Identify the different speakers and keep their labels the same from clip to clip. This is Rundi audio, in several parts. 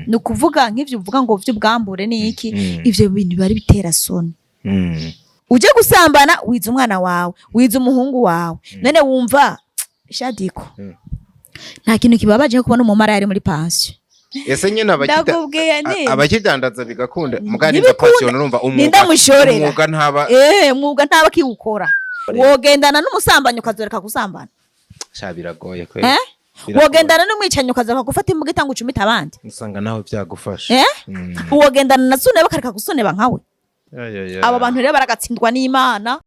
Speaker 1: Ni ukuvuga nk'ivyo uvuga ngo vy'ubwambure ni iki, ivyo bintu biba ari bitera soni. Uje gusambana, wiza umwana wawe, wiza umuhungu wawe, none wumva shadiko nta kintu kibabaje nko kubona umumaraya ari muri pansiyo.
Speaker 2: Ese nyene
Speaker 1: Ndakubwiye nti
Speaker 2: abakidandaza bigakunda mugani?
Speaker 1: Ntibikunda.
Speaker 2: Passion, urumva umwuga
Speaker 1: Nindamushorera.
Speaker 2: Umwuga ntaba
Speaker 1: Mwuga ntaba akiwukora. Wogendana n'umusambanyi ukazoreka gusambana?
Speaker 2: Sha, biragoye kweli.
Speaker 1: Eh?
Speaker 2: Biragoye.
Speaker 1: Wogendana n'umwicanyi ukazoreka gufata imbuga itanga ucumita abandi?
Speaker 2: Usanga nawe byagufasha.
Speaker 1: Eh? Wogendana na suneba bakareka gusuneba nkawe?
Speaker 2: Ya, ya, ya.
Speaker 1: Abo bantu rero baragatsindwa n'Imana.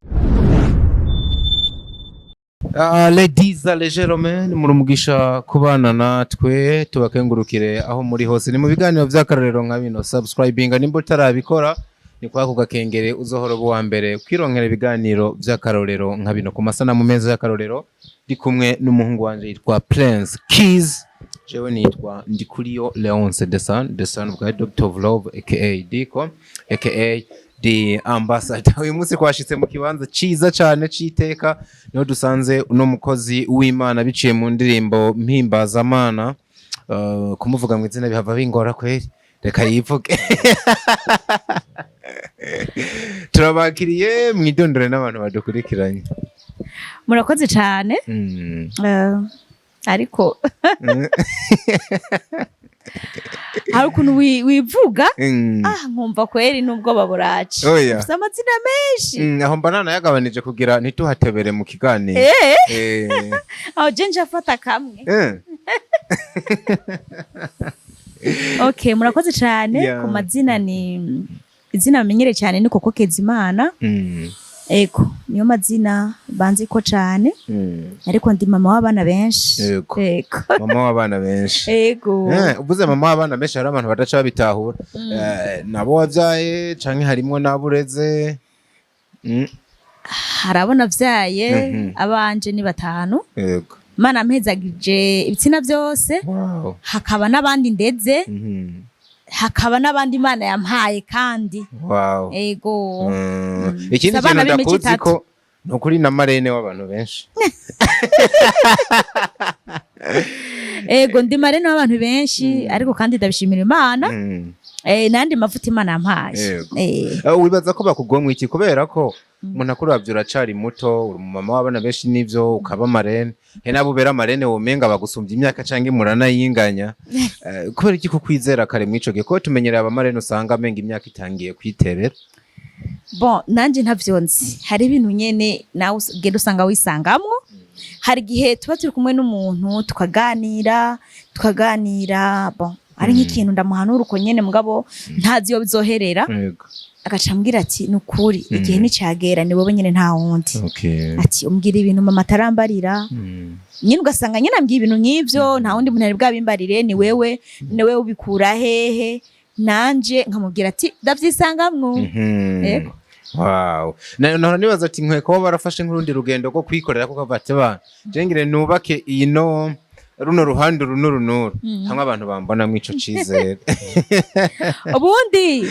Speaker 2: Ladies and gentlemen, muri umugisha kubana natwe, tubakengurukire aho muri hose. Ni mu biganiro by'akarorero nka bino. Subscribinga nimba utarabikora, ni kwa ku gakengere, uzohora uba uwa mbere kwironkera ibiganiro by'akarorero nka bino ku masanamu meza y'akarorero. Ndi kumwe n'umuhungu wanje yitwa Prince Keys, jewe nitwa Ndikuriyo Leonce the Son, the son of God, Doctor of Love, aka Diko, aka the Ambassador. Uyu munsi twashitse mu kibanza ciza cane c'iteka, niho dusanze uno mukozi w'Imana biciye mu ndirimbo mpimbazamana. Kumuvuga mu izina bihava bingora kweri, reka yivuge. Turabakiriye, mwidondore n'abantu badukurikiranye.
Speaker 1: Murakoze cyane. Ariko hari ukuntu wivuga, nkumva kweri n'ubwoba buraca.
Speaker 2: Oya.
Speaker 1: Ufise amazina menshi.
Speaker 2: Aho mba nanayagabanije kugira ntituhatebere mu kiganiro.
Speaker 1: Aho je nje afata kamwe. Okay, murakoze cyane. Ku mazina, ni izina bamenyereye cyane ni Koko Kezimana. Ego, niyo mazina banzi ko cyane, ariko ndi mama w'abana benshi.
Speaker 2: Yego.
Speaker 1: Ego.
Speaker 2: Mama w'abana benshi.
Speaker 1: Ego.
Speaker 2: Uvuze mama w'abana benshi, hari abantu badaca babitahura. Nabo wabyaye canke harimwo n'abo ureze?
Speaker 1: Hari abo navyaye. Abanje ni batanu. Imana mpezagije ibitsina byose. Hakaba n'abandi ndeze, hakaba n'abandi Imana yampaye kandi. Ego.
Speaker 2: Ikindi
Speaker 1: Si abana
Speaker 2: kintu
Speaker 1: b'imico
Speaker 2: ndakuzi
Speaker 1: itatu.
Speaker 2: ko ni ukuri na marraine w'abantu benshi.
Speaker 1: Ego, ndi marraine w'abantu benshi, ariko kandi ndabishimira Imana. N'andi mavuta Imana yampaye.
Speaker 2: Yego. Wibaza ko bakugomwa iki? Kubera ko umuntu akuravye uracari muto, uri umumama w'abana benshi, n'ivyo ukaba marraine, he nabo ubera marraine womenga bagusumbya imyaka canke muranayinganya. Kubera iki kukwizera kare mw'ico gihe? Ko tumenyereye abamarraine usanga amenga imyaka itangiye kwiterera.
Speaker 1: Bon, nanje ntavyo nzi. Hari ibintu nyene nawe ugenda usanga wisangamwo. Hari igihe tuba turi kumwe n'umuntu, tukaganira tukaganira, bon, ari nk'ikintu ndamuhanura uko nyene, mugabo ntazi iyo bizoherera. Agaca ambwira ati: "Ni ukuri, igihe nicagera ni wowe nyene, nta wundi." Ati: "Umbwira ibintu mama atarambarira." Nyine ugasanga nyine ambwiye ibintu nk'ivyo, nta wundi muntu yari bwabimbarire, ni wewe, ni wewe ubikura hehe? Nanje nkamubwira ati: "Ndavyisangamwo." Yego.
Speaker 2: Wow. Na nibaza ati nkwiye kuba barafashe nk'urundi rugendo rwo kwikorera, kuko bati ba jengire nubake iyi no runo ruhande uru n'uru n'uru, hamwe abantu bambona ico cizere.
Speaker 1: Ubundi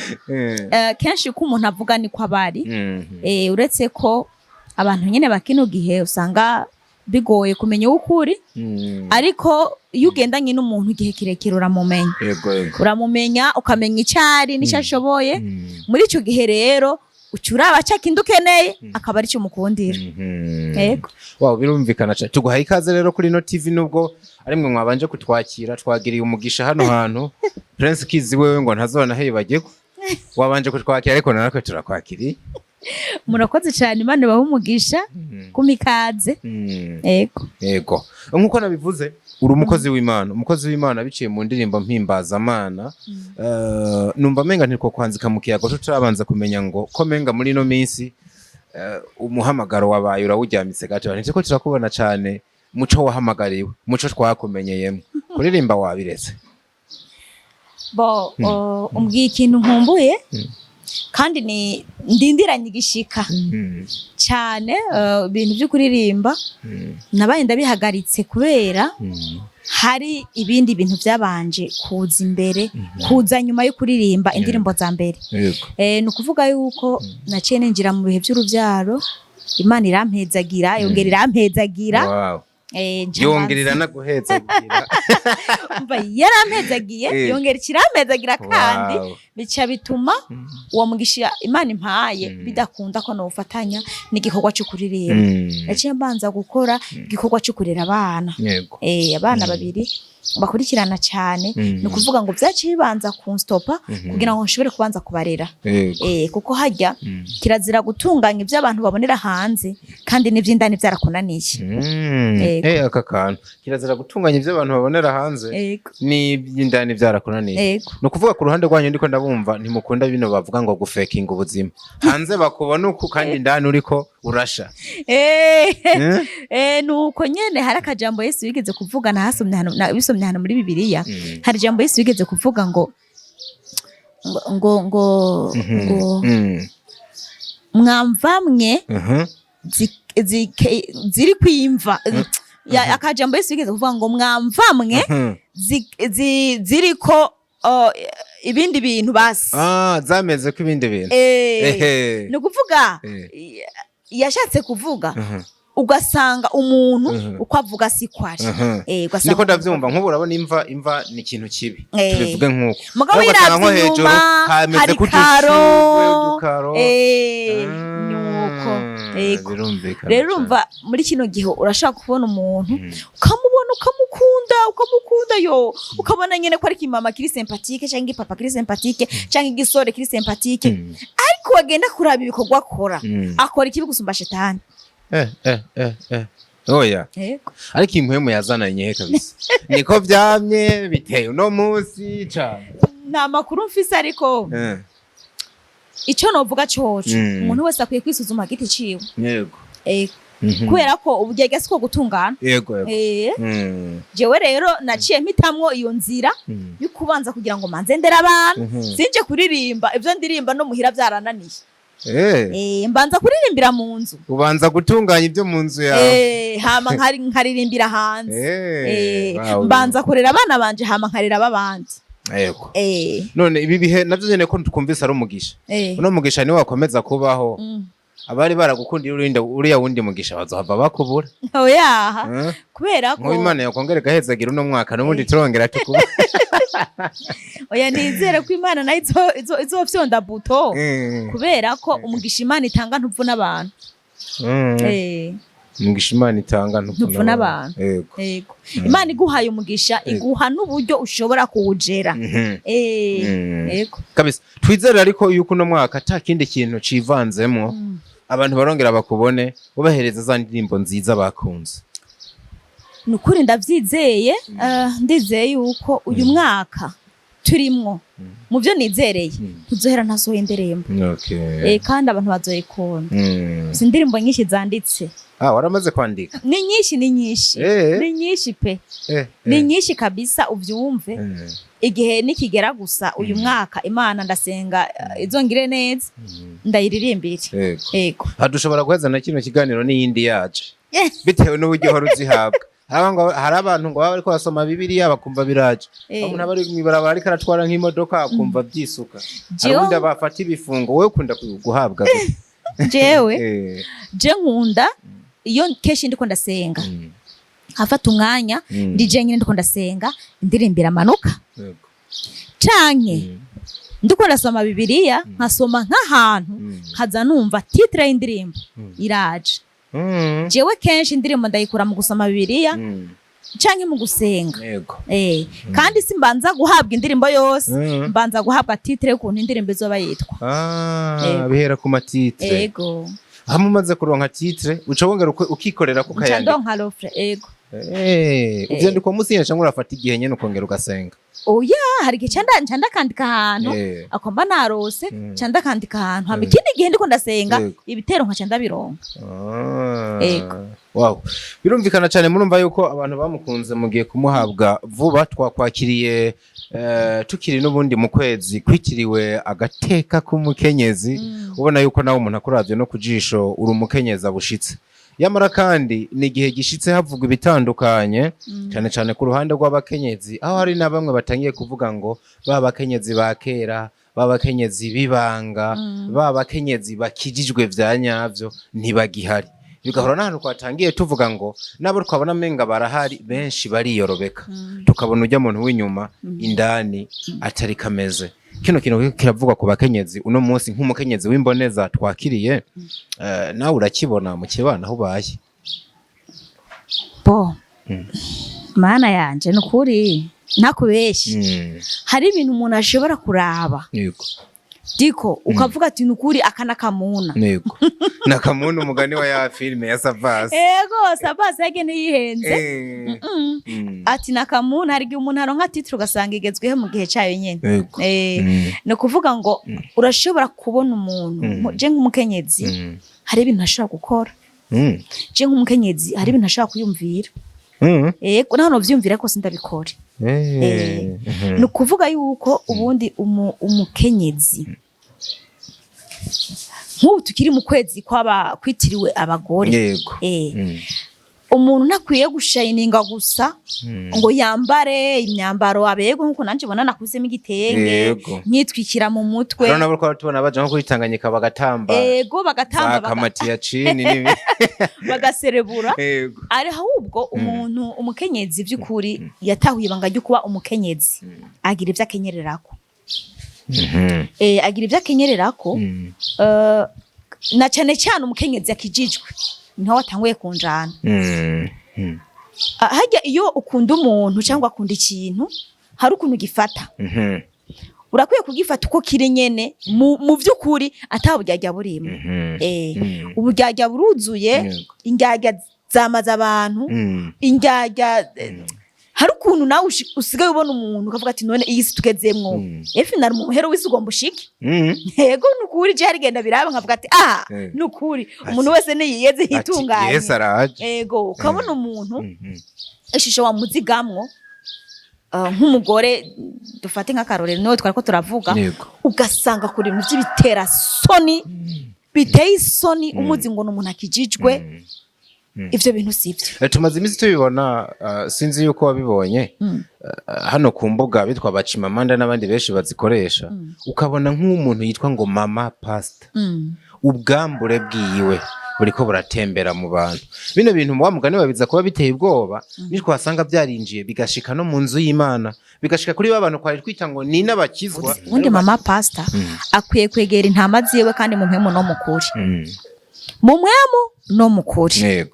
Speaker 1: kenshi uko umuntu avuga niko abari. Uretse ko abantu nyine bakino gihe usanga bigoye kumenya uwo ukuri, ariko iyo ugendanye n'umuntu igihe kirekire uramumenya.
Speaker 2: Yego yego.
Speaker 1: Uramumenya, ukamenya icyo ari n'icyo ashoboye. Muri icyo gihe rero uca uraba ca kindi ukeneye, akaba aricyo umukundira. Yego.
Speaker 2: Wow, birumvikana cyane. Tuguhaye ikaze rero kuri ino TV, nubwo ari mwe mwabanje kutwakira. Twagiriye umugisha hano hantu. Prince Kizi wewe ngo ntazona hibagirwa. Wabanje kutwakira, ariko natwe turakwakiriye.
Speaker 1: Murakoze cyane, Imana ibahe umugisha kumpa ikaze. Yego.
Speaker 2: Yego. Nkuko nabivuze, uri umukozi w'Imana. Umukozi w'Imana biciye mu ndirimbo mpimbazamana. Numva menga ntiko kwanzika mu kiyago tutarabanza kumenya ngo ko menga muri ino minsi umuhamagaro wabaye urawuryamitse gato. Ntiko turakubona cyane muco wahamagariwe, muco twakumenyeyemo. Kuririmba wabiretse?
Speaker 1: Bo, umbwiye ikintu nkumbuye kandi ni ndindiranye igishika cyane. Ibintu byo kuririmba nabaye ndabihagaritse kubera hari ibindi bintu byabanje kuza imbere, kuza nyuma yo kuririmba indirimbo za mbere. Ni ukuvuga yuko naciye ninjira mu bihe by'urubyaro, Imana irampezagira, yongera irampezagira. Nca
Speaker 2: Yongera iranaguhezagira.
Speaker 1: Umva, yarampezagiye, yongera ikirampezagira kandi bica bituma uwo mugisha Imana impaye bidakunda ko nowufatanya n'igikorwa cyo kuririmba. Naciye mbanza gukora igikorwa cyo kurera abana. Abana babiri bakurikirana cyane. Ni ukuvuga ngo byaciye bibanza kunstopa kugira ngo nshobore kubanza kubarera. Kuko hajya kirazira gutunganya ibyo abantu babonera hanze kandi n'iby'indani byarakunaniye. Yego.
Speaker 2: Aka kantu, kirazira gutunganya ibyo abantu babonera hanze n'iby'indani byarakunaniye.
Speaker 1: Yego.
Speaker 2: Ni ukuvuga ku ruhande rwanyu, ndiko ndabumva, ntimukunda bino bavuga ngo gufekinga ubuzima, hanze bakubona uku kandi indani uriko urasha. Eh?
Speaker 1: Nuko nyene hari akajambo Yesu yigeze kuvuga, nahasomye hano, bisomye hano muri Bibiliya. Hari ijambo Yesu yigeze kuvuga ngo ngo mwamvamwe ziri kwimva. Akajambo Yesu yigeze kuvuga ngo mwamvamwe ziriko ibindi bintu basi.
Speaker 2: Ah, zameze ko ibindi bintu.
Speaker 1: Ni ukuvuga yashatse kuvuga ugasanga umuntu uko avuga siko ari. Ugasanga
Speaker 2: Ndiko ndavyumva, nk'ubu urabona imva ni ikintu kibi, tubivuge nk'uko.
Speaker 1: Mugabo
Speaker 2: Ariko ugasanga nko
Speaker 1: wiravye
Speaker 2: hejuru
Speaker 1: inyuma
Speaker 2: hameze
Speaker 1: hari
Speaker 2: k'udushurwe,
Speaker 1: karo.
Speaker 2: udukaro.
Speaker 1: Nuko yego.
Speaker 2: Birumvikana
Speaker 1: Rero
Speaker 2: cane.
Speaker 1: urumva muri kino gihe urashaka kubona umuntu, ukamubona, ukamukunda, ukamukunda yo, ukabona nyene ko ari kimama kiri sympathique canke igipapa kiri sympathique canke igisore kiri sympathique, ariko wagenda kuraba ibikorwa akora, akora ikibi gusumba shetani.
Speaker 2: Oya.
Speaker 1: Yego.
Speaker 2: Ariko impwemu yazananye he kabisa, niko vyamye biteye uno munsi cane.
Speaker 1: Nta makuru mfise, ariko ico novuga coco, umuntu wese akwiye kwisuzuma giti ciwe. Kubera ko ubugenge siko gutungana.
Speaker 2: yego yego
Speaker 1: Jewe rero naciye mpitamwo iyo nzira yo kubanza kugira ngo manze ndere abana, sinje kuririmba ibyo ndirimba no muhira byarananiye. Mbanza kuririmbira mu nzu.
Speaker 2: Ubanza gutunganya ibyo mu nzu yawe.
Speaker 1: Hama nkaririmbira hanze.
Speaker 2: Wow.
Speaker 1: Mbanza kurera abana banje, hama nkarera ab'abandi.
Speaker 2: None ibi bihe navyo nyene ko twumvise ari umugisha, uno mugisha niwe wakomeza kubaho, abari baragukundiye uriya wundi mugisha bazohava bakubura.
Speaker 1: Oya, kubera ko
Speaker 2: Nk'ubu Imana yakongera igahezagira uno mwaka n'ubundi turongera tukuba.
Speaker 1: Oya, nizere ko Imana nayo izofyonda bouton, kubera ko umugisha Imana itanga ntupfuna abantu.
Speaker 2: Umugisha Imana itanga
Speaker 1: ntupfuna abantu.
Speaker 2: Yego.
Speaker 1: Yego, Imana iguhaye umugisha, iguha n'uburyo ushobora kuwugera. Yego.
Speaker 2: Kabisa, twizere ariko yuko uno mwaka ata kindi kintu civanzemwo, abantu barongera bakubone ubahereza za ndirimbo nziza bakunze.
Speaker 1: Ni ukuri ndabyizeye, ndizeye yuko uyu mwaka turimwo, mu byo nizereye, ntuzohera ntasohoye indirimbo. Kandi abantu bazoyikunda. Si indirimbo nyinshi zanditse.
Speaker 2: Ah, waramaze kwandika?
Speaker 1: Ni nyinshi, ni nyinshi. Ni nyinshi pe. Ni nyinshi kabisa, ubyumve. Igihe nikigera gusa uyu mwaka, Imana ndasenga izongire neza, ndayiririmbire. Yego.
Speaker 2: Aha dushobora guheza na kino kiganiro n'iyindi yaje, bitewe n'uburyo uhora uzihabwa. Hari abantu ngo baba bariko basoma Bibiliya bakumva biraje. Umuntu aba ari mw'ibarabara ariko aratwara nk'imodoka akumva byisuka. Hari ubundi bafata ibifungo. Wowe ukunda guhabwa gute?
Speaker 1: Jewe, je nkunda iyo kenshi ndiko ndasenga, nkafata umwanya ndi jenyine ndiko ndasenga, indirimbo iramanuka. Canke ndiko ndasoma Bibiliya, nkasoma nk'ahantu, nkaza numva titre y'indirimbo iraje. Jewe kenshi indirimbo ndayikura mu gusoma Bibiliya canke mu gusenga. Kandi simbanza guhabwa indirimbo yose, mbanza guhabwa titre y'ukuntu indirimbo izoba yitwa.
Speaker 2: Ah,
Speaker 1: Yego.
Speaker 2: bihera ku ma titre.
Speaker 1: Ego.
Speaker 2: Hamwe umaze kuronka titre, uca wongera ukikorera ko
Speaker 1: Nca
Speaker 2: ukayandika.
Speaker 1: ndonka refrain, ego.
Speaker 2: Uvyandika uwo munsi nyene canke urafata igihe nyene ukongera ugasenga?
Speaker 1: Oya, hari igihe nca ndakandika ahantu, akomba narose, nca ndakandika ahantu, hama ikindi gihe ndiko ndasenga, ibitero nkaca ndabironka. Ego.
Speaker 2: Wow. Birumvikana cyane, murumva yuko abantu bamukunze mugiye kumuhabwa vuba. Twakwakiriye tukiri n'ubundi mu kwezi kwitiriwe agateka k'umukenyezi. Ubona yuko nawe umuntu akuravye no kujisho uri umukenyezi abushitse. Yamara kandi ni igihe gishitse havugwa ibitandukanye, cyane cyane ku ruhande rw'abakenyezi, aho hari na bamwe batangiye kuvuga ngo ba bakenyezi ba kera, ba bakenyezi b'ibanga, ba bakenyezi bakijijwe vya nyavyo ntibagihari. Bigahora n'ahantu twatangiye tuvuga ngo nabo twabona amenga barahari benshi bariyorobeka, tukabona ujya muntu w'inyuma indani atari kameze. Kino kintu kiravugwa ku bakenyezi uno munsi, nk'umukenyezi w'imboneza twakiriye, nawe urakibona mu kibano aho ubaye?
Speaker 1: Bo, mana yanje, nukuri ntakubeshye, hari ibintu umuntu ashobora kuraba, diko ukavuga ati nukuri aka nakamuna.
Speaker 2: Yego, nakamuna, umugani wa ya filime ya Savasi.
Speaker 1: Ego, Savasi yage ntiyihenze. Ati nakamuna. Hari igihe umuntu aronka titre ugasanga igezweho mu gihe cayo nyene. Ni ukuvuga ngo urashobora kubona umuntu, je nk'umukenyezi, hari ibintu ashobora gukora. Je nk'umukenyezi hari ibintu ashobora kwiyumvira. Ego, naho novyiyumvira ko sindabikore. Ni ukuvuga yuko ubundi umukenyezi, nk'ubu tukiri mu kwezi kwaba kwitiriwe abagore, umuntu ntakwiye gushayininga gusa ngo yambare imyambaro aberwe, nkuko nanje ubona nakuzemo igitenge, nkitwikira mu mutwe.
Speaker 2: Hariho nabo twaba tubona baja nko kuri Tanganyika bagatamba.
Speaker 1: Ego, bagatamba,
Speaker 2: za kamati ya chini n'ibi.
Speaker 1: Bagaserebura. Ari ahubwo umuntu umukenyezi by'ukuri yatahuye ibanga ryo kuba umukenyezi, agira ibyo akenyererako. Agira ibyo akenyererako. Na cyane cyane umukenyezi akijijwe niho watanguye kunjana. Ah, harya iyo ukunda umuntu cyangwa akunda ikintu, hari ukuntu ugifata. Urakwiye kugifata uko kiri nyene, mu by'ukuri ata buryarya burimo. Uburyarya buruzuye. Indyarya zamaze abantu. Indyarya, hari ukuntu nawe usigaye ubona umuntu ukavuga ati none iyi si tugezemwo, efi nari mu muhero w'isi ugomba ushike. Yego, nukuri je harigenda biraba nkavuga ati ah, nukuri umuntu wese niyiyeze,
Speaker 2: Ati,
Speaker 1: hitunganye.
Speaker 2: Yesu araje.
Speaker 1: Ego, ukabona umuntu, ishusho wamuzigamwo, nk'umugore dufate nk'akarorero niwe twari ko turavuga, ugasanga kuri ibintu by'ibitera soni, biteye isoni, umuzi ngo ni umuntu akijijwe. Ivyo bintu sivyo.
Speaker 2: Tumaze iminsi tubibona, sinzi yuko wabibonye, hano ku mbuga bitwa Bacimamanda n'abandi benshi bazikoresha, ukabona nk'umuntu yitwa ngo mama pastor, ubwambure bwiwe buriko buratembera mu bantu. Bino bintu wa mugani babiza kuba biteye ubwoba nitwasanga byarinjiye bigashika no mu nzu y'Imana, bigashika kuri ba bantu twari twita ngo ni n'abakizwa.
Speaker 1: Ubundi mama pastor akwiye kwegera intama ziwe, kandi mu mpwemu no mu kuri. Mu mpwemu no mu kuri.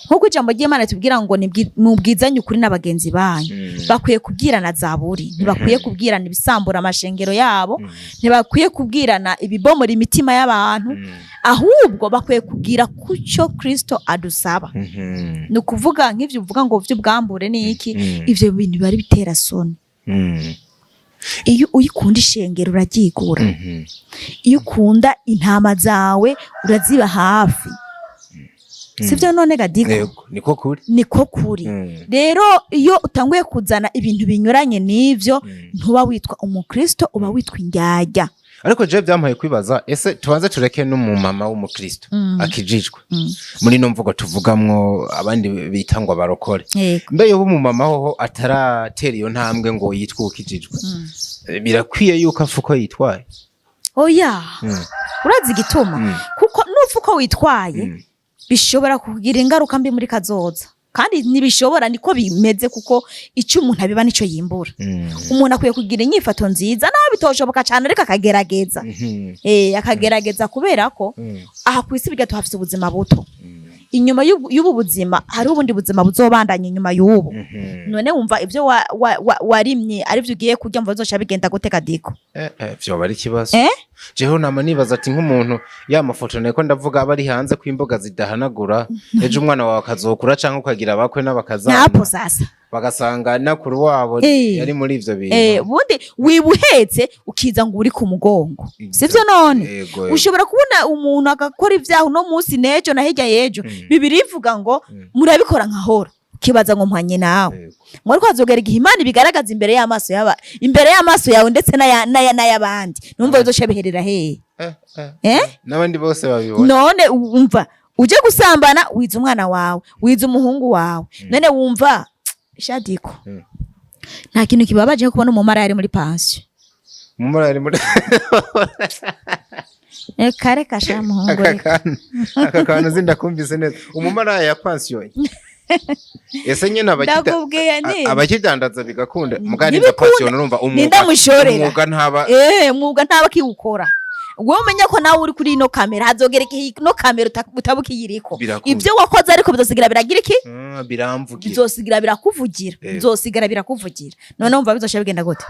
Speaker 1: Nk'uko ijambo ry'Imana tubwira ngo mubwizanye ukuri n'abagenzi banyu. Bakwiye kubwirana zaburi, ntibakwiye kubwirana ibisambura amashengero yabo, ntibakwiye kubwirana ibibomora imitima y'abantu, ahubwo bakwiye kubwira kucyo Kristo adusaba. Ni ukuvuga nk'ivyo uvuga ngo vy'ubwambure ni iki, ivyo bintu biba ari bitera soni. Iyo uyikunda ishengero uraryigura. Iyo ukunda intama zawe uraziba hafi, sibyo none gadiko?
Speaker 2: Yego, niko kuri.
Speaker 1: Niko kuri. Rero iyo utanguye kuzana ibintu binyuranye n'ivyo, ntuba witwa umukristo, uba witwa indyarya.
Speaker 2: Ariko jewe byampaye kwibaza, ese tubanze tureke n'umumama w'umukristo akijijwe, muri ino mvugo tuvugamwo abandi bita ngo abarokore, mbe yoba umumama hoho ataratera iyo ntambwe ngo yitwe ukijijwe, birakwiye yuko apfa uko yitwaye?
Speaker 1: Oya. Urazi igituma? Kuko nupfa uko witwaye, bishobora kugira ingaruka mbi muri kazoza. Kandi ntibishobora, niko bimeze, kuko icyo umuntu abiba nico yimbura. Umuntu akwiye kugira inyifato nziza naho bitoshoboka cyane, ariko akagerageza. Akagerageza, kubera ko aha ku isi bijya tuhafite ubuzima buto. Inyuma y'ubu buzima hariho ubundi buzima buzobandanya inyuma y'ubu. None wumva ibyo warimye arivyo ugiye kurya, mva bizoca bigenda gute kadiko?
Speaker 2: Vyoba ari ikibazo.
Speaker 1: Eh?
Speaker 2: Jeho nama nibaza ati nk'umuntu ya mafoto nako ndavuga aba ari hanze ko imboga zidahanagura, ejo umwana wawe akazokura canke ukagira abakwe n'abakazana,
Speaker 1: napo sasa
Speaker 2: bagasanga nakuru wabo yari muri ivyo bintu.
Speaker 1: Ubundi wiba uhetse ukiza ngo uri ku mugongo, sivyo none?
Speaker 2: Yego, yego.
Speaker 1: Ushobora kubona umuntu agakora ivyaha uno munsi n'ejo na hirya y'ejo. Bibiri ivuga ngo murabikora nkahora, ukibaza ngo mpanye nawe, ngo ariko hazogera igihe Imana ibigaragaza imbere y'amaso yaba, imbere y'amaso yawe ndetse n'ay'abandi. Numva bizoca biherera hehe? Eh?
Speaker 2: N'abandi bose babibona.
Speaker 1: None wumva uje gusambana, wiza umwana wawe, wiza umuhungu wawe, none wumva shadiko? Nta kintu kibabaje nko kubona umumaraya ari muri pansiyo.
Speaker 2: Umumaraya ari muri
Speaker 1: Kare kasha muhungu,
Speaker 2: aka
Speaker 1: reka.
Speaker 2: kantu, aka kantu zindakumvise neza. Umumaraya yapansiyoye ese nyine
Speaker 1: Ndakubwiye nti
Speaker 2: abakidandaza bigakunda mugani?
Speaker 1: Ntibikunda.
Speaker 2: Pansiyo urumva umwuga
Speaker 1: Nindamushorera.
Speaker 2: Umwuga ntaba
Speaker 1: Mwuga ntaba akiwukora. Wowe umenya ko nawe uri kuri ino kamera, hazogera igihe ino kamera utaba ukiyiriko.
Speaker 2: Birakunda.
Speaker 1: Ibyo wakoze ariko bizosigira biragira iki?
Speaker 2: Biramvugira.
Speaker 1: Bizosigira birakuvugira. Bizosigira birakuvugira. None wumva bizosha bigenda gute?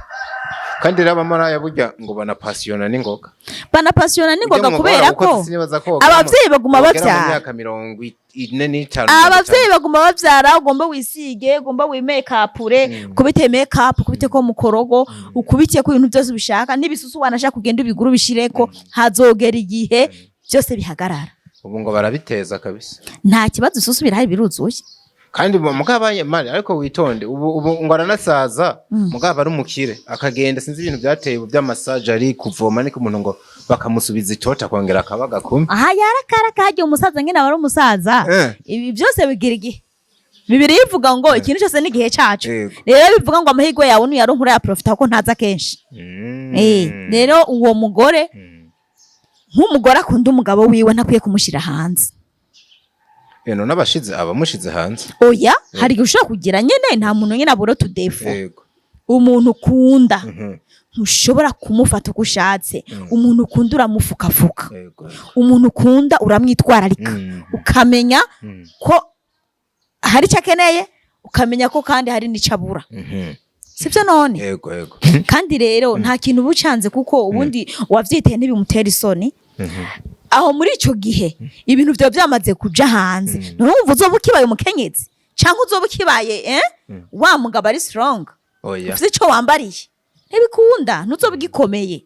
Speaker 2: Kandi rero abamaraya burya ngo banapasiyona n'ingoga.
Speaker 1: Banapasiyona n'ingoga.
Speaker 2: Ujya mu
Speaker 1: Kubera
Speaker 2: mwuga
Speaker 1: ko
Speaker 2: warawukoze, sinibaza ko wogera
Speaker 1: abavyeyi baguma
Speaker 2: wogera mu
Speaker 1: bavyara.
Speaker 2: myaka 45.
Speaker 1: Abavyeyi baguma bavyara. Ugomba wisige, ugomba wimekapure, ukubite makeup, ukubite ko mukorogo, ukubite ko ibintu byose ubishaka n'ibisusu, wanashaka kugenda ubigura ubishireko. Hazogera igihe byose bihagarara.
Speaker 2: Ubu ngo barabiteza kabisa.
Speaker 1: Nta kibazo, isusu birahari, biruzuye.
Speaker 2: Kandi mugabo mari ariko witonde, ubu ngo aranasaza, mugabo ari umukire akagenda, sinzi ibintu byateye ubu by'amasaje, ari kuvoma niko umuntu ngo bakamusubiza itota akongera akaba gakumi.
Speaker 1: Aha yarakara kagiye umusaza nyine aba ari umusaza. Ibi byose bigira igihe. Bibiri ivuga ngo ikintu cyose n'igihe cacu. Rero bivuga ngo amahirwe yawe nuyaronka urayaprofita, kuko ntaza kenshi. Rero uwo mugore, nk'umugore akunda umugabo wiwe, ntakwiye kumushira hanze.
Speaker 2: None abashize abamushize hanze?
Speaker 1: Oya, hari igihe ushobora kugira nyene, nta muntu nyene abura utudefo. Umuntu ukunda ntushobora kumufata uko ushatse. Umuntu ukunda uramufukafuka. Umuntu ukunda uramwitwararika, ukamenya ko hari icyo akeneye, ukamenya ko kandi hari n'icyo abura. Sibyo none?
Speaker 2: Yego.
Speaker 1: Kandi rero nta kintu uba ucanze, kuko ubundi wavyiteye ntibimutera isoni. Aho muri ico gihe ibintu vyawe byamaze kuja hanze, none wumva uzoba ukibaye umukenyezi canke uzoba ukibaye wa mugabo ari strong?
Speaker 2: Oya.
Speaker 1: Ufise ico wambariye, ntibikunda, ntuzoba ugikomeye.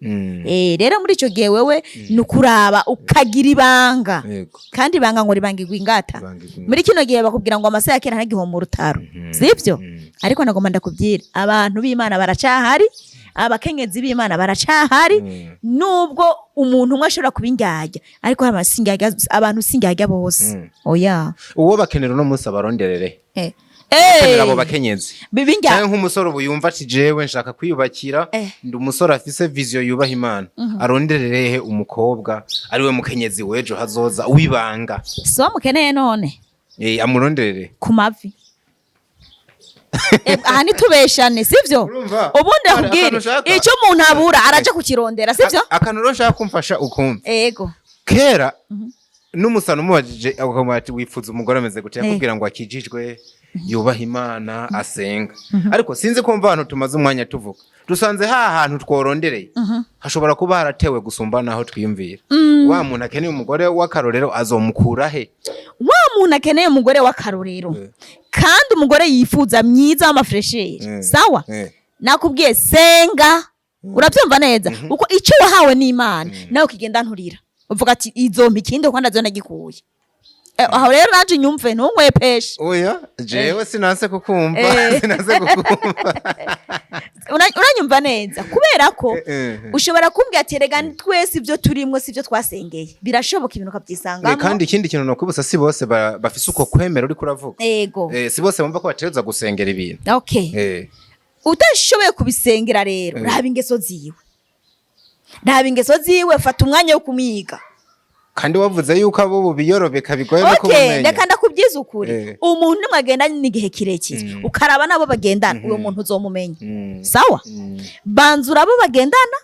Speaker 1: Rero muri ico gihe wewe ni ukuraba ukagira ibanga. Kandi ibanga ngo ribangirwa ingata.
Speaker 2: Ibanga igwa ingata.
Speaker 1: Muri kino gihe bakubwira ngo amasaha ya kera ntagihoma urutaro, sibyo? Ariko nagomba ndakubwira, abantu b'Imana baracahari, abakenyezi b'Imana baracahari. Nubwo umuntu umwe ashobora kuba indyarya, ariko abantu si indyarya bose. Oya.
Speaker 2: Uwo bakenera uno munsi abaronderere? Bakenera abo bakenyezi
Speaker 1: Bibinjya.
Speaker 2: Canke nk'umusore ubu yumva ati jewe nshaka kwiyubakira, ndi umusore afise vision yubaha Imana, arondererehe umukobwa ariwe mukenyezi w'ejo hazoza wibanga?
Speaker 1: Si wo mukeneye none?
Speaker 2: Amuronderere.
Speaker 1: Ku mavi. Aha ntitubeshane, sivyo?
Speaker 2: Urumva?
Speaker 1: Ubundi
Speaker 2: Hari
Speaker 1: akubwire
Speaker 2: akantu ushaka?
Speaker 1: icyo umuntu abura araja kukirondera, sivyo?
Speaker 2: Akantu rero nshaka kumfasha ukumva.
Speaker 1: Ego.
Speaker 2: Kera n'umusana umubajije akamubwira ati wifuza umugore ameze gute, yakubwira ngo akijijwe, yubaha Imana, asenga. Ariko sinzi ko mva ahantu tumaze umwanya tuvuga, dusanze ha hantu tworondereye hashobora kuba haratewe gusumba naho twiyumvira. Wa muntu akeneye umugore w'akarorero azomukura he?
Speaker 1: Wa muntu akeneye umugore w'akarorero, kandi umugore yifuza mwiza w'amafresheri, sawa? Nakubwiye senga, urabyumva neza, uko icyo wahawe n'Imana nawe ukigenda nturira uvuga ati izompa ikindi kuko ndazo nagikuye. Aho rero naje nyumve, ntunywepeshe.
Speaker 2: Oya, jewe sinanse kukumva. Sinanse kukumva.
Speaker 1: Uranyumva neza, kubera ko ushobora kumbwira ati rega twese ibyo turimwo si ibyo twasengeye. Birashoboka, ibintu ukabyisangamo.
Speaker 2: Kandi ikindi kintu nokwibutsa, si bose bafise uko kwemera uriko uravuga.
Speaker 1: Ego.
Speaker 2: Si bose bumva ko bategerezwa gusengera ibintu.
Speaker 1: Utashoboye kubisengera rero, raba ingeso ziwe, raba ingeso ziwe, fata umwanya wo kumwiga.
Speaker 2: Kandi wavuze yuko abo biyorobeka bigoye no kubamenya.
Speaker 1: Reka ndakubwiza ukuri. Umuntu mwagendanye n'igihe kirekire, ukaraba n'abo bagendana, uwo muntu uzomumenya. Sawa? Banza urabe bagendana,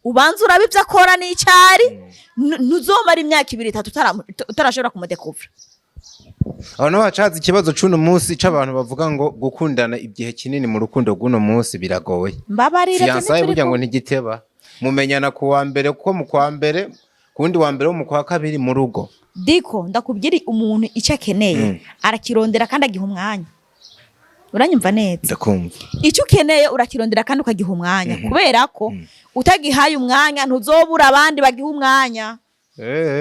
Speaker 1: ubanza urabe ibyo akora n'icyari. Ntuzomara imyaka 2, 3 utarashobora kumudekuvura.
Speaker 2: Aho naho hacaza ikibazo c'uno munsi c'abantu bavuga ngo gukundana igihe kinini mu rukundo rw'uno munsi biragoye.
Speaker 1: Mbabarira.
Speaker 2: Fiançailles burya ngo ntigiteba, mumenyana ku wa mbere, kuko mu kwa mbere, ku wundi wa mbere wo mu kwa kabiri mu rugo.
Speaker 1: Diko ndakubwira, umuntu icyo akeneye arakirondera kandi agiha umwanya. Uranyumva neza?
Speaker 2: Ndakumva.
Speaker 1: Icyo ukeneye urakirondera kandi ukagiha umwanya, kubera ko utagihaye umwanya ntuzobura abandi bagiha umwanya.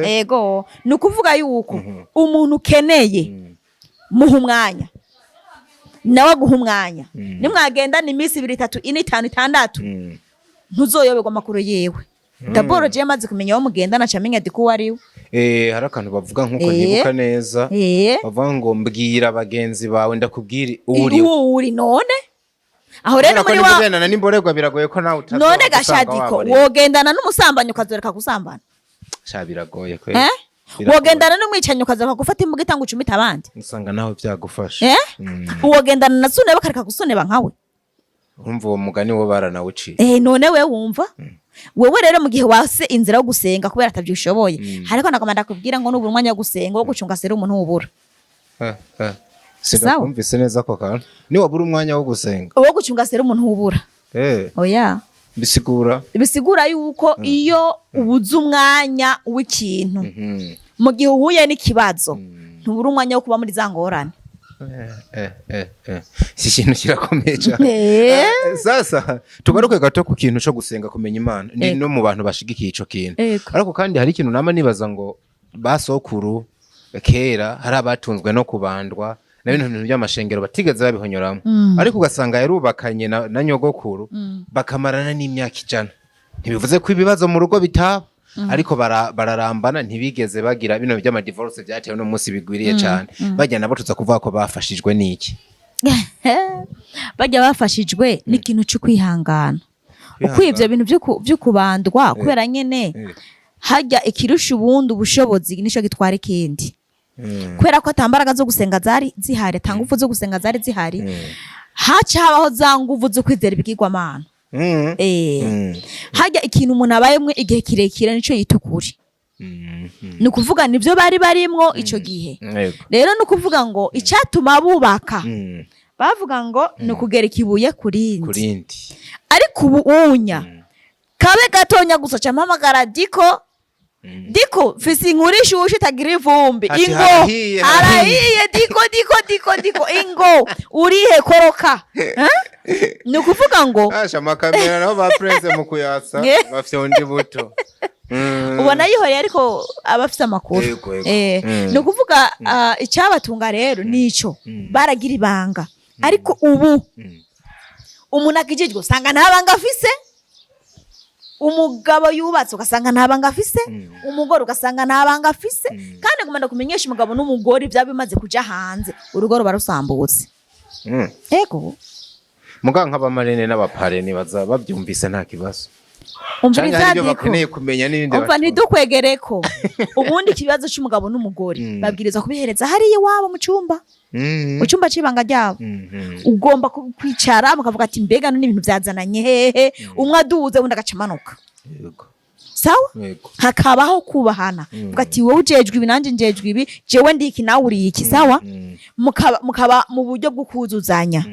Speaker 1: Ego, ni ukuvuga yuko umuntu ukeneye muha umwanya, nawe aguha umwanya. Nimwagendana iminsi 2, 3, 4, 5, 6, ntuzoyoberwa amakuru yiwe. Daboro jewe maze kumenya aho mugendana, aca amenya diko uwo ari we.
Speaker 2: Hari akantu bavuga nk'uko ntibuka neza. Bavuga ngo mbwira bagenzi bawe ndakubwira uwo uriwe.
Speaker 1: Uwo uri none. Aho rero
Speaker 2: Kubera ko
Speaker 1: muri
Speaker 2: niba
Speaker 1: wa
Speaker 2: ugendana n'imborerwa biragoye ko nawe utazoba
Speaker 1: None
Speaker 2: usanga
Speaker 1: gashadiko,
Speaker 2: waborewe.
Speaker 1: wogendana n'umusambanyi ukazoreka gusambana?
Speaker 2: Sha, biragoye kweli.
Speaker 1: Eh?
Speaker 2: Biragoye.
Speaker 1: Wogendana n'umwicanyi ukazoreka gufata imbuga itanga ucumita abandi?
Speaker 2: Usanga nawe byagufasha.
Speaker 1: Eh? Wogendana na suneba akareka gusuneba nkawe?
Speaker 2: Urumva uwo mugani wo baranawuciye.
Speaker 1: Eh, none we wumva wewe rero mu gihe wase inzira yo gusenga kubera atabyushoboye, hariko nagomba ndakubwira ngo nubura umwanya wo gusenga, wo gucunga sera umuntu wubura.
Speaker 2: Sinakumvise neza ako kantu, niwabura umwanya wo gusenga.
Speaker 1: Wo gucunga sera umuntu wubura. Oya.
Speaker 2: Bisigura?
Speaker 1: Bisigura yuko iyo ubuze umwanya w'ikintu, mu gihe uhuye n'ikibazo, ntubura umwanya wo kuba muri za ngorane.
Speaker 2: Iki kintu kirakomeye cyane. Sasa tugaruke gato ku kintu cyo gusenga, kumenya Imana. Ndi no mu bantu bashigikiye ico kintu. Ariko kandi hari ikintu nama nibaza ngo basokuru kera hari abatunzwe no kubandwa na bino bintu by'amashengero batigeze babihonyoramo, ariko ugasanga yarubakanye na nyogokuru bakamarana n'imyaka 100. Ntibivuze ko ibibazo mu rugo bitaba, ariko bararambana, ntibigeze bagira bino by'amadivorce byatewe no munsi bigwiriye cyane. Bajya nabo tuza kuvuga ko bafashijwe n'iki?
Speaker 1: Bajya bafashijwe n'ikintu cyo kwihangana. Uko ibyo bintu byo kubandwa, kubera nyene hajya ikirusha ubundi ubushobozi nico gitwara ikindi. Kubera ko atambaraga zo gusenga zari zihari, ata nguvu zo gusenga zari zihari, haca habaho za nguvu zo kwizera ibigirwamana. Hajya ikintu umuntu abayemwe igihe kirekire nico yita ukuri. Ni ukuvuga nibyo bari barimwo ico gihe. Rero ni ukuvuga ngo icyatuma bubaka, bavuga ngo ni ukugera ikibuye ku rindi.
Speaker 2: Kurindi.
Speaker 1: Ariko ubu unya kabe gatonya gusa ca mpamagara Diko: "Diko, mfise inkuru ishushe itagira ivumbi."
Speaker 2: Ati
Speaker 1: Ingo.
Speaker 2: harahiye,
Speaker 1: Harahiye Diko, Diko, Diko, Diko, ingo urihe? Koroka. Eh? Ni ukuvuga ngo
Speaker 2: Asha, amakamera nabo ba Prince mu kuyatsa bafite undi buto.
Speaker 1: Ubona yihoreye, ariko aba afite amakuru.
Speaker 2: Yego, yego.
Speaker 1: Ni ukuvuga icyabatunga rero nico baragira ibanga, ariko ubu umuntu akijijwe usanga nta banga afise, umugabo yubatse ugasanga nta banga afise, umugore ugasanga nta banga afise. Kandi ngomba kumenyesha umugabo n'umugore, byaba bimaze kuja hanze, urugo ruba rusambutse. Ego.
Speaker 2: Muga nk'abamarraine n'abaparrain baza babyumvise nta kibazo. Canke
Speaker 1: Umviriza,
Speaker 2: hari ibyo
Speaker 1: Diko.
Speaker 2: bakeneye kumenya n'ibindi
Speaker 1: Umva, ntidukwegereko. Ubundi ikibazo c'umugabo n'umugore babwirizwa kubihereza hariya iwabo mu cyumba, mu cyumba c'ibanga ryabo. Ugomba kwicara mukavuga ati: "Mbega none ibintu byazananye hehe?" Umwe aduze, undi agaca amanuka. Sawa?
Speaker 2: Yego.
Speaker 1: Hakabaho kubahana, uvuga ati: "Wowe ujejwe ibi, nanjye njejwe ibi, jewe ndi iki, nawe uri iki." Sawa? Mukaba mu buryo bwo kuzuzanya.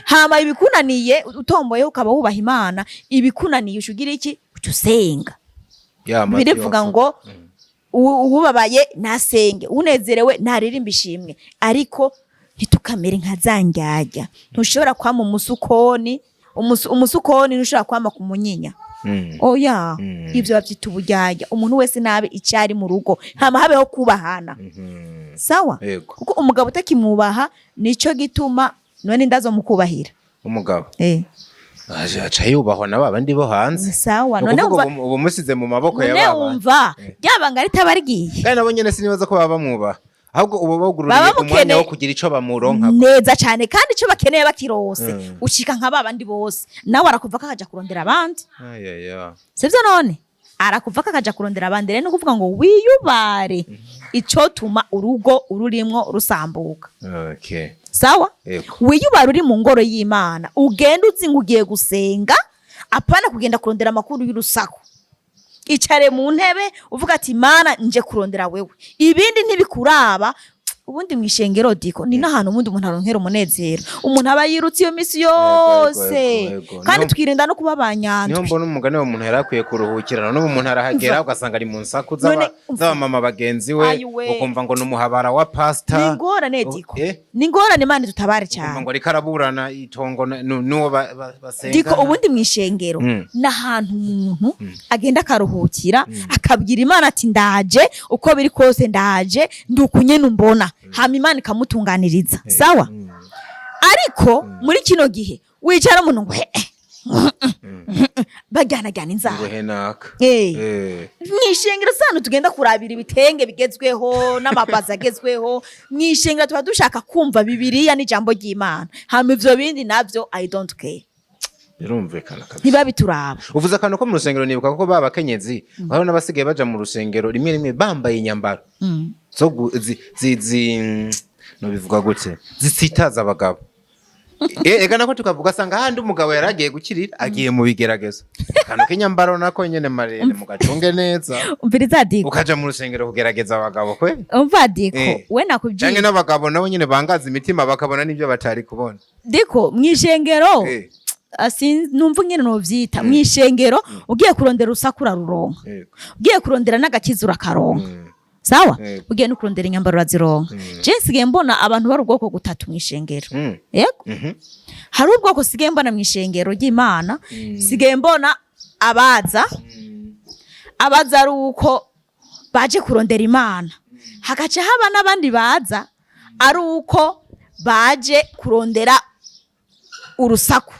Speaker 1: Hama ibikunaniye utomboye, ukaba wubaha Imana, ibikunaniye uca ugira iki? Uca usenga.
Speaker 2: Ya, Matiyo
Speaker 1: Birivuga ngo uwubabaye ntasenge, unezerewe ntaririmba ishimwe. Ariko ntitukamere nka za ndyarya. Ntushobora kwama umusukoni, umusukoni ntushobora kwama ku munyinya. Oya. Ibyo babyita uburyarya. Umuntu wese nabe icyari mu rugo, hama habeho kubahana. Sawa?
Speaker 2: Yego.
Speaker 1: Kuko umugabo utakimwubaha, nico gituma none indazo mukubahira.
Speaker 2: Umugabo
Speaker 1: Eh.
Speaker 2: aje aca yubahwa na babandi bo hanze.
Speaker 1: Sawa.
Speaker 2: Ni
Speaker 1: None
Speaker 2: ukuvuga
Speaker 1: wumva
Speaker 2: ubu musize mu maboko ya
Speaker 1: none
Speaker 2: babandi.
Speaker 1: Wumva ryabanga ritaba rigiye.
Speaker 2: Kandi nabo nyene sinibaza ko baba bamwubaha, ahubwo ubu bugururiye
Speaker 1: Baba
Speaker 2: umwanya
Speaker 1: bamukeneye.
Speaker 2: wo kugira ico bamuronka.
Speaker 1: Neza cyane. Kandi icyo bakeneye bakirose, ucika nka babandi bose, nawe arakuva kakaja kurondera abandi.
Speaker 2: Ayaya.
Speaker 1: Sivyo? None arakuva kakaja kurondera abandi. Rero ni ukuvuga ngo wiyubare icotuma urugo ururimwo rusambuka. Sawa?
Speaker 2: Yego.
Speaker 1: Wiyubare uri mu ngoro y'Imana, ugenda uzi ngo ugiye gusenga, apana kugenda kurondera amakuru y'urusaku. Icare mu ntebe uvuga ati: "Mana, nje kurondera wewe, ibindi ntibikuraba." Ubundi mu ishengero, Diko, ni n'ahantu ubundi umuntu aronkera umunezero, umuntu aba yirutse iyo misi yose.
Speaker 2: Yego, yego.
Speaker 1: Kandi twirinda no kuba
Speaker 2: Niho
Speaker 1: abanyandwi.
Speaker 2: mbona umugani wa muntu yari akwiye kuruhukira. None ubu umuntu arahagera ugasanga ari mu nsaku
Speaker 1: None umva.
Speaker 2: z'abamama bagenzi we,
Speaker 1: Ayiwe.
Speaker 2: ukumva ngo ni umuhabara wa pasita.
Speaker 1: Ni ingorane, Diko.
Speaker 2: Eh?
Speaker 1: Ni ingorane, Imana dutabare
Speaker 2: Ukumva
Speaker 1: cyane.
Speaker 2: ngo ariko araburana itongo n'uwo basengana.
Speaker 1: Diko, ubundi mu ishengero ni ahantu umuntu agenda akaruhukira, akabwira Imana ati: "Ndaje uko biri kose, ndaje ndi uku nyene umbona." Hama Imana ikamutunganiriza. Sawa? Ariko muri kino gihe wicara umuntu ngo: "Eh, Bajyanajyana inzara.
Speaker 2: Ngo henaka.
Speaker 1: Mw'ishengero sano tugenda kurabira ibitenge bigezweho n'amabazi agezweho. Mw'ishengero tuba dushaka kumva Bibiliya n'ijambo ry'Imana, hama ivyo bindi navyo, I don't care.
Speaker 2: Birumvikana kabisa.
Speaker 1: Ntibabituraba.
Speaker 2: Uvuze akantu ko mu rusengero, nibuka ko ba bakenyezi hariho n'abasigaye baja mu rusengero rimwe rimwe bambaye inyambaro zo zi zi zi nobivuga gute, zitsitaza abagabo. Ega nako tukavuga, asanga handi umugabo yari agiye gukirira, agiye mu bigeragezo. Akantu k'inyambaro nako nyene marene mugacunge neza.
Speaker 1: Umviriza, Diko.
Speaker 2: Ukaja mu rusengero kugerageza abagabo kwe.
Speaker 1: Umva, Diko. We nakubwiye.
Speaker 2: Canke n'abagabo nabo nyene bangaza imitima, bakabona n'ibyo batari kubona.
Speaker 1: Diko, mw'ishengero, numva ingene novyita, mw'ishengero ugiye kurondera urusaku uraruronka, ugiye kurondera n'agakiza urakaronka. Sawa. Ugiye no kurondera inyambaro urazironka. Je nsigaye mbona abantu bari ubwoko gutatu mw'ishengero. Yego. Hari ubwoko sigaye mbona mw'ishengero ry'Imana. Sigaye mbona abaza ari uko baje kurondera Imana, hagaca haba n'abandi baza ari uko baje kurondera urusaku.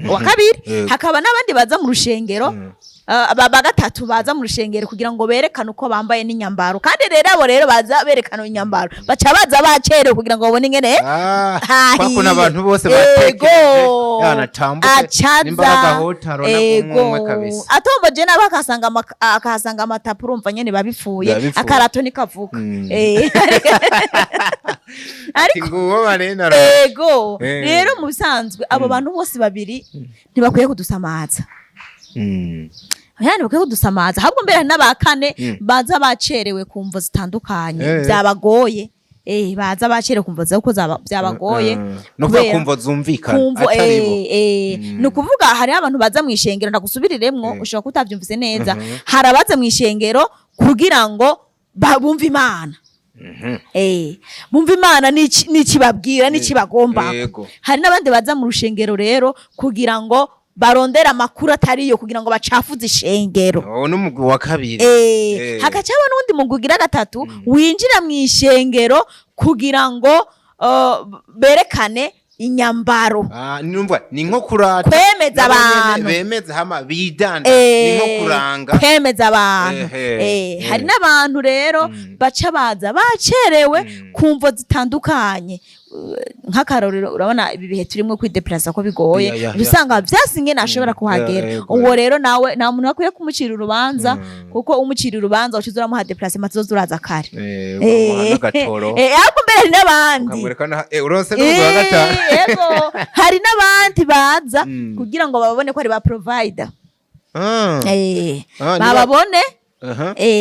Speaker 1: Uwa kabiri, hakaba n'abandi baza mu rushengero, ba gatatu baza mu rushengero kugira ngo berekane uko bambaye n'inyambaro. Kandi rero abo rero baza berekana inyambaro, baca baza bacerewe kugira ngo babone ingene
Speaker 2: Ah,
Speaker 1: hahiye.
Speaker 2: kwa kuntu abantu bose
Speaker 1: Ego.
Speaker 2: batekereje yanatambuke
Speaker 1: Acaza.
Speaker 2: nimba bagahotaro
Speaker 1: Ego.
Speaker 2: umwe kabisa.
Speaker 1: Atomboje nabo akahasanga amatapu, urumva nyene babipfuye.
Speaker 2: Biba bipfuye.
Speaker 1: Akarato nikavuga. Ariko
Speaker 2: nguwo barena.
Speaker 1: Ego. Rero mu bisanzwe abo bantu bose babiri ntibakwiye kudusamaza. Yani bakwiye kudusamaza, ahubwo mbere hari n'aba kane baza bacerewe ku mvo zitandukanye, byabagoye. Baza bacerewe ku mvo z'uko byabagoye.
Speaker 2: No kuvuga
Speaker 1: kubera-
Speaker 2: kumvo zumvikana
Speaker 1: kumvo
Speaker 2: atari bo.
Speaker 1: Ni ukuvuga hariho abantu baza mu ishengero, ndagusubiriremwo, ushobora kuba utavyumvise neza. Hari abaza mu ishengero kugira ngo bumve Imana, bumve Imana n'ikibabwira n'ikibagomba. Hari n'abandi baza mu rushengero rero kugira ngo barondere amakuru atariyo, kugira ngo bacafuze ishengero.
Speaker 2: Uwo ni umugwi wa kabiri.
Speaker 1: Hagaca haba n'uwundi mugwi ugira gatatu winjira mu ishengero kugira ngo berekane inyambaro.
Speaker 2: Ah, numva ni nko kurata.
Speaker 1: Kwemeza
Speaker 2: Nabo nyene
Speaker 1: abantu.
Speaker 2: Bemeze hama bidanda, ni nko kuranga.
Speaker 1: Kwemeza abantu. Hari n'abantu rero baca baza bacerewe ku mvo zitandukanye. Nk'akarorero, urabona ibi bihe turimo kwideplasa ko bigoye, usanga vyasi ingene ashobora kuhagera. Uwo rero nawe nta muntu akwiye kumucira urubanza, kuko umucira urubanza uciza uramuha déplacement, tuzoza uraza kare.
Speaker 2: Ukamuha n'agatoro.
Speaker 1: Ahubwo mbere hari n'abandi
Speaker 2: ukamwereka uronse n'umugwi wa gatanu.
Speaker 1: Yego, hari n'abandi baza kugira ngo babone ko ari ba provider.
Speaker 2: Ah,
Speaker 1: bababone,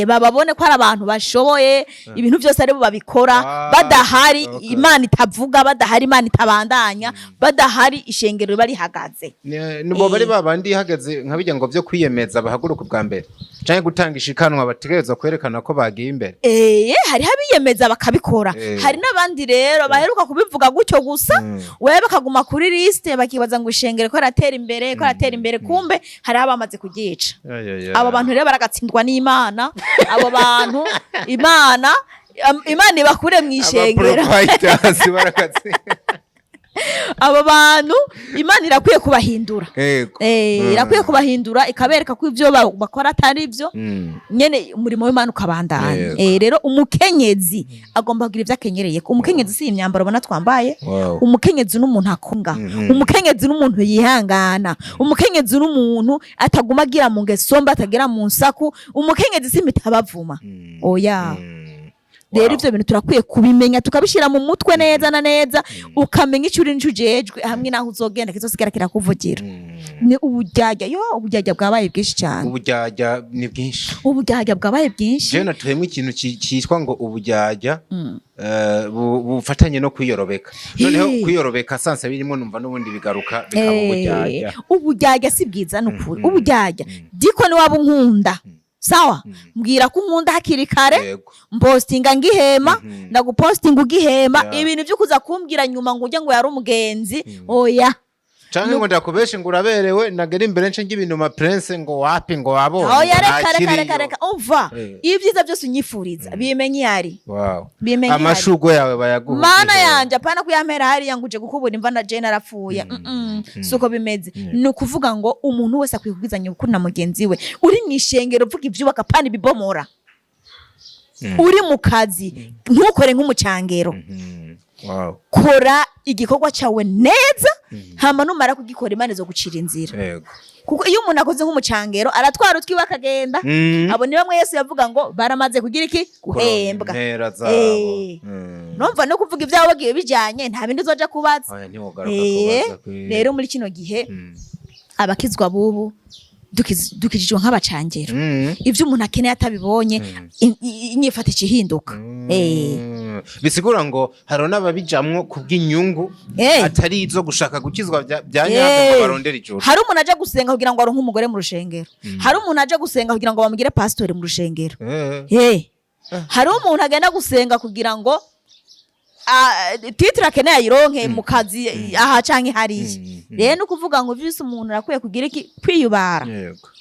Speaker 1: bababone ko ari abantu bashoboye ibintu byose, aribo babikora. Badahari, Imana itavuga; badahari, Imana itabandanya; badahari, ishengero riba rihagaze.
Speaker 2: Nibo bari babandi hageze nka bijya ngo byo kwiyemeza bahaguruka ubwa mbere canke gutanga ishikanwa, bategerezwa kwerekana ko bagiye imbere.
Speaker 1: Hariho abiyemeza bakabikora. Hari n'abandi rero baheruka kubivuga gutyo gusa, wewe bakaguma kuri liste, bakibaza ngo ishengero ko aratera imbere, ko aratera imbere, kumbe hariho abamaze kuryica. Abo bantu rero baragatsindwa n'Imana. Abo bantu Imana ibakure mu ishengero.
Speaker 2: Aba-providers barakatsi.
Speaker 1: Abo bantu Imana irakwiye kubahindura. Irakwiye kubahindura, ikabereka ko ibyo bakora atari byo, nyene umurimo w'Imana ukabandanya. Rero umukenyezi agomba kugira ibyo akenyereye. Umukenyezi si imyambaro ubona twambaye. Umukenyezi n'umuntu akunga, umukenyezi n'umuntu yihangana, umukenyezi n'umuntu ataguma agira mu ngeso mbi, atagera mu nsaku. Umukenyezi si imitabavuma, oya. Rero ivyo bintu turakwiye kubimenya, tukabishyira mu mutwe neza na neza, ukamenya icyo uri n'ico ujejwe hamwe n'aho uzogenda kizosigara kirakuvugira. Ni uburyarya, yo, uburyarya bwabaye bwinshi cyane.
Speaker 2: Uburyarya ni bwinshi.
Speaker 1: Uburyarya bwabaye bwinshi.
Speaker 2: Jewe natuhemwo ikintu cyitwa ngo uburyarya bufatanye no kwiyorobeka. Noneho kwiyorobeka sanse birimo, numva n'ubundi bigaruka bikaba uburyarya.
Speaker 1: Uburyarya si bwiza nukuri. Uburyarya, Diko, ni waba unkunda, sawa, mbwira ko unkunda hakiri kare. Mpostinga ngihema, ndagupostinga ugihema. Ibintu byo kuza kumbwira nyuma ngo ujye ngo yari umugenzi, oya.
Speaker 2: Canke ngo ndakubeshe ngo uraberewe, nagera imbere nce ng'ibintu ma prince ngo wapi, ngo wabonye
Speaker 1: Oya,
Speaker 2: ngo
Speaker 1: reka, reka,
Speaker 2: ntakiriyo.
Speaker 1: Reka, reka, umva. Ibyiza byose unyifuriza bimenye iyo ari. Bimenye iyo ari.
Speaker 2: Amashurwe yawe bayaguha.
Speaker 1: Mana yanje, apana kuyampera hariya ngo uje gukubura imva na je narapfuye. Suko bimeze. Ni ukuvuga ngo umuntu wese akwiye kubwizanya ukuri na mugenzi we. Uri mu ishengero, uvuga ivyubaka, apana ibibomora. Uri mu kazi, ntukore nk'umucangero. Kora igikorwa cyawe neza, hama numara kugikora Imana izogucira inzira. Kuko iyo umuntu akoze nk'umucangero aratwara utwiwe akagenda. Abo ni bamwe Yesu yavuga ngo baramaze kugira iki? Guhembwa.
Speaker 2: Impera zabo.
Speaker 1: Numva no kuvuga ibyawe bagiye bijanye, nta bindi uzoja kubaza.
Speaker 2: Oya, ntiwogaruka kubaza
Speaker 1: Rero muri kino gihe abakizwa bubu dukijijwe nk'abacangero. Ibyo umuntu akeneye atabibonye, inyifato ica ihinduka.
Speaker 2: Bisigura ngo hari n'ababijamwo kubw'inyungu atari izo gushaka gukizwa bya nyabyo ngo barondere ijuru.
Speaker 1: Hari umuntu aja gusenga kugira ngo aronke umugore mu rushengero. Hari umuntu aja gusenga kugira ngo bamugire pasitori mu rushengero. Hari umuntu agenda gusenga kugira ngo titre akeneye ayironke mu kazi aha canke hariya. Rero ni ukuvuga ngo vyose umuntu arakwiye kugira iki? Kwiyubara.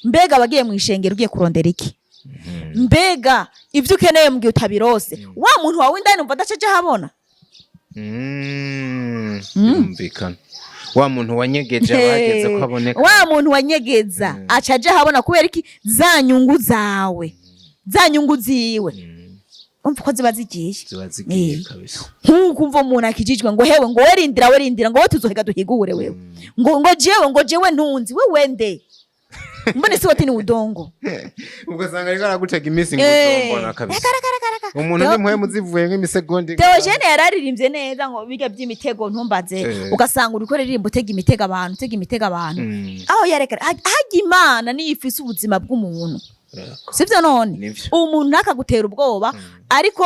Speaker 1: Mbega abagiye mu ishengero ugiye kurondera iki? Mbega ibyo ukeneye mu gihe utabirose, wa muntu wawe indani umva adacaje ahabona?
Speaker 2: Birumvikana, wa muntu wanyegeje abageze ko aboneka.
Speaker 1: Wa muntu wanyegeza acaje ahabona. Kubera iki? Za nyungu zawe, za nyungu ziwe, umva uko ziba zigiye.
Speaker 2: Ziba zigiye. Kabisa.
Speaker 1: Nk'uko umva umuntu akijijwe ngo hewe, ngo werindira, werindira, ngo we tuzohega duhigure wewe, ngo jewe ntunzi we wende mbone si wote ni udongo.
Speaker 2: Ugasanga ariko aragutega iminsi ngo uzombona kabisa.
Speaker 1: Reka, reka, reka, reka.
Speaker 2: Umuntu n'impwemu zivuye nk'imisegonda.
Speaker 1: Theogene yararirimbye neza ngo biga by'imitego ntumbaze. Ugasanga uriko uririmba utega imitego abantu, utega imitego abantu. Aho yareka hajya Imana niyo ifise ubuzima bw'umuntu. Sivyo none?
Speaker 2: Nivyo.
Speaker 1: Umuntu ntakagutera ubwoba, ariko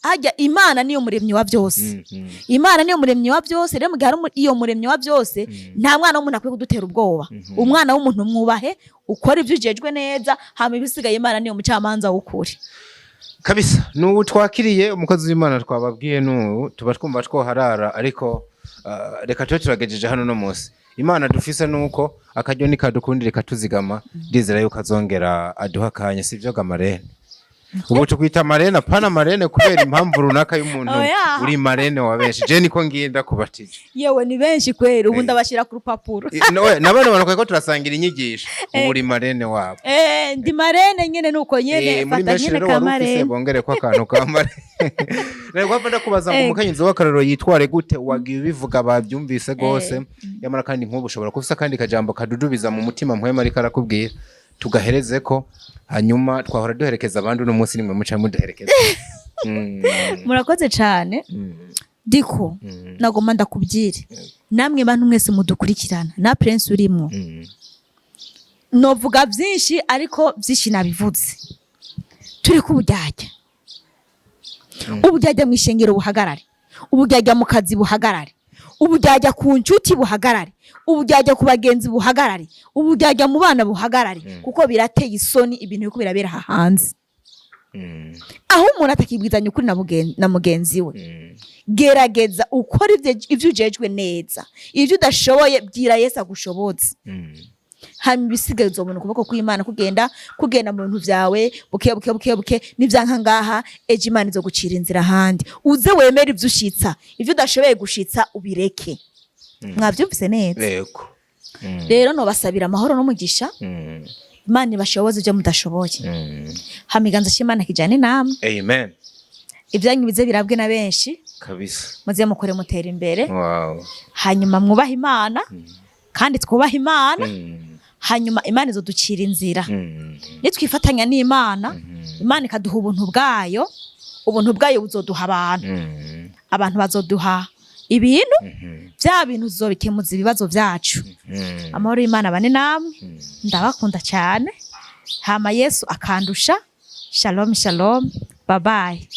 Speaker 1: hajya Imana niyo muremyi wa byose. Imana niyo muremyi wa byose. Rero mu gihe hari iyo muremyi wa byose, nta mwana w'umuntu akwiye kudutera ubwoba. Umwana w'umuntu mwubahe, ukora ibyo ujejwe neza, hama ibisigaye Imana niyo mucamanza w'ukuri.
Speaker 2: Kabisa, n'ubu twakiriye umukozi w'Imana twababwiye, n'ubu tuba twumva twoharara, ariko reka tube turagejeje hano. No munsi Imana dufise nuko akaryo nikadukundira ikatuzigama, ndizera yuko azongera aduha akanya. Sivyo ga marraine? Ubu tukwita marraine, apana marene kubera impamvu runaka y'umuntu.
Speaker 1: Oya.
Speaker 2: Uri marraine wa benshi, je niko nginda kubatije.
Speaker 1: Yewe, ni benshi kweri, ubu ndabashyira ku rupapuro.
Speaker 2: No, na bano bantu ko turasangira inyigisho, ubu uri marraine wabo.
Speaker 1: Ndi marraine nyene, nuko nyene.
Speaker 2: Muri
Speaker 1: fata
Speaker 2: menshi
Speaker 1: nyene
Speaker 2: rero
Speaker 1: ka
Speaker 2: wari ufise
Speaker 1: marraine.
Speaker 2: Bongere ko akantu ka marraine. Rero wapfa ndakubaza ngo umukenyezi w'akarorero yitware gute? Wagiye ubivuga, babyumvise gose. Yamara kandi nk'ubu ushobora kuba ufise akandi kajambo kadudubiza mu mutima mpwema ariko arakubwira, tugahereze ko hanyuma twahora duherekeza abandi, uno munsi nimwe muca muduherekeza.
Speaker 1: Murakoze cane. Diko, nagomba ndakubwire namwe bantu mwese mudukurikirana na Prince urimwo. Novuga byinshi, ariko byinshi nabivuze. Turi ku buryarya. Uburyarya mu ishengero buhagarare, uburyarya mu kazi buhagarare, uburyarya ku nshuti buhagarare, uburyarya ku bagenzi buhagarare, uburyarya mu bana buhagarare, kuko birateye isoni ibintu biriko birabera aha hanze, aho umuntu atakibwizanya ukuri na mugenzi we. Gerageza ukore ivyo ujejwe neza. Ivyo udashoboye, bwira Yesu agushoboze. Hanyuma ibisigaye uzobona ukuboko kw'Imana kugenda kugenda mu bintu vyawe buke buke buke buke. Nivyanka ngaha, ejo Imana izogucira inzira ahandi. Uze wemere ivyo ushitsa, ivyo udashoboye gushitsa ubireke. Mwavyumvise neza?
Speaker 2: Yego.
Speaker 1: Rero nobasabira amahoro n'umugisha. Imana ibashoboze ivyo mudashoboye. Hama iganza c'Imana kijane namwe.
Speaker 2: Amen.
Speaker 1: Ibyanyu bize birabwe na benshi.
Speaker 2: Kabisa.
Speaker 1: Muze mukore mutera imbere. Hanyuma mwubahe Imana, kandi twubahe Imana. Hanyuma Imana izoducira inzira. Nitwifatanya n'Imana, Imana ikaduha ubuntu bwayo, ubuntu bwayo buzoduha abantu. Abantu bazoduha ibintu, bya bintu zizobikemuza ibibazo byacu. Amahoro y'Imana bane namwe. Ndabakunda cyane. Hama Yesu akandusha. Shalom, shalom, bye bye.